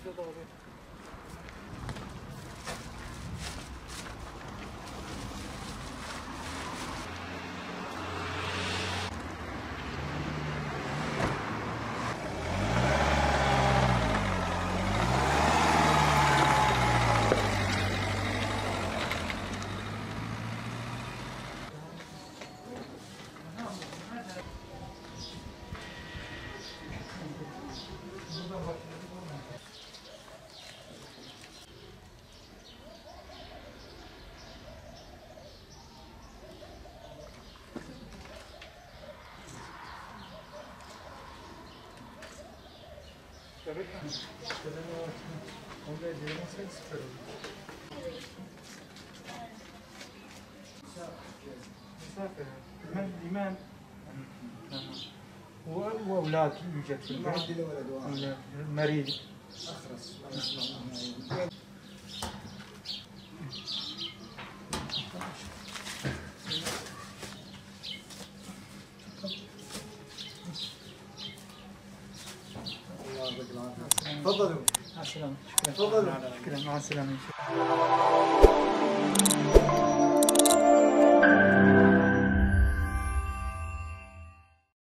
Nevzat abi. لمن؟ وأولاد يوجد في البيت؟ عندي ولد واحد. مريض. أخرس لا يسمع نهائيا. الله يعطيك العافية. تفضلوا. مع السلامة. شكرا. تفضلوا. شكرا، مع السلامة.